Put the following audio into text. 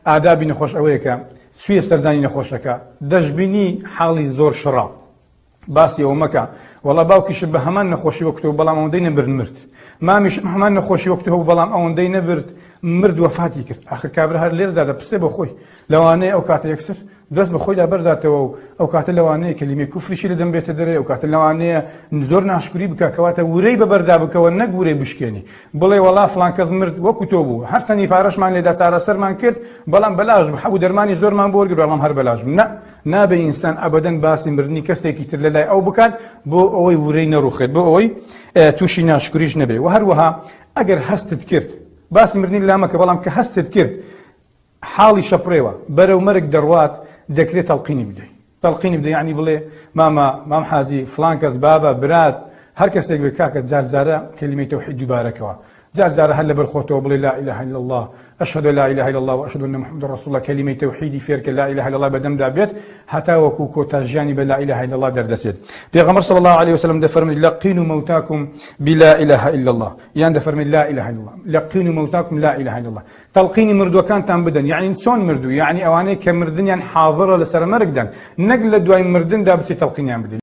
ئادابی نەخۆش ئەوەیە کە چویە سەردانی نەخۆشەکە دەشبینی حاڵی زۆر شڕە باسی ئەوە مەکە وەڵا باوکیشم بە هەمان نەخۆشی وەک تۆ بەڵام ئەوەندەی نەبرد مرد مامیشم هەمان نەخۆشی وەک تۆ هەبوو بەڵام ئەوەندەی نەبرد مرد وەفاتی کرد ئاخر کابرا هەر لێرەدا دەپسێ بۆ خۆی لەوانەیە ئەو کاتە یەکسەر دەست بە خۆیدا بەرداتەوە و ئەو کاتە لەوانەیە کەلیمەی کوفریشی لە دەم بێتە دەرێ ئەو کاتە لەوانەیە زۆر ناشکری بکە کەواتە ورەی بە بەردا بکەوە نەک ورەی بشکێنی بڵێ وەڵا فڵان کەس مرد وەکو تۆ بوو هەرچەندی پارەشمان لێدا چارەسەرمان کرد بەڵام بەلاش بوو حەب و دەرمانی زۆرمان بۆ وەرگرت بەڵام هەر بەلاش بوو نا نابێ ئینسان ئەبەدەن باسی مردنی کەسێکی تر لەلای ئەو بکات بۆ ئەوەی ورەی نەڕوخێت بۆ ئەوەی تووشی ناشکریش نەبێ و هەروەها ئەگەر هەستت کرد باسی مردنی لامەکە بەڵام کە هەستت کرد حاڵی شەپڕێوە بەرەو مەرگ دەڕوات دەکرێت تەڵقینی بدەی تەڵقینی بدە یعنی بڵێ مامە مام حاجی فلان کەس بابە برات هەر کەسێک بێ کاکە جار جارە کەلیمەی تەوحید دووبارەکەوە جار جارە هەر لەبەر خۆتەوە بڵێ لا اله الا الله اشهد لا اله الا الله واشهد ان محمد رسول الله کەلیمەی تەوحیدی فێرکە لا اله الا الله بەدەمدا بێت هەتا وەکو کۆتا ژیانی بە لا اله الا الله دەردەچێت پێغەمبەر صلی الله عليه وسلم دەفەرموێت لقینوا موتاکم بلا اله الا الله یان دەفەرموێت لا اله الا الله لقینوا موتاکم لا اله الا الله تەڵقینی مردووەکانتان بدەن یعنی چۆن مردوو یعنی ئەوانەی کە مردنیان حاضرە لەسەر مەرگدان نەک لە دوای مردندا بچی تەڵقینیان بدەیت.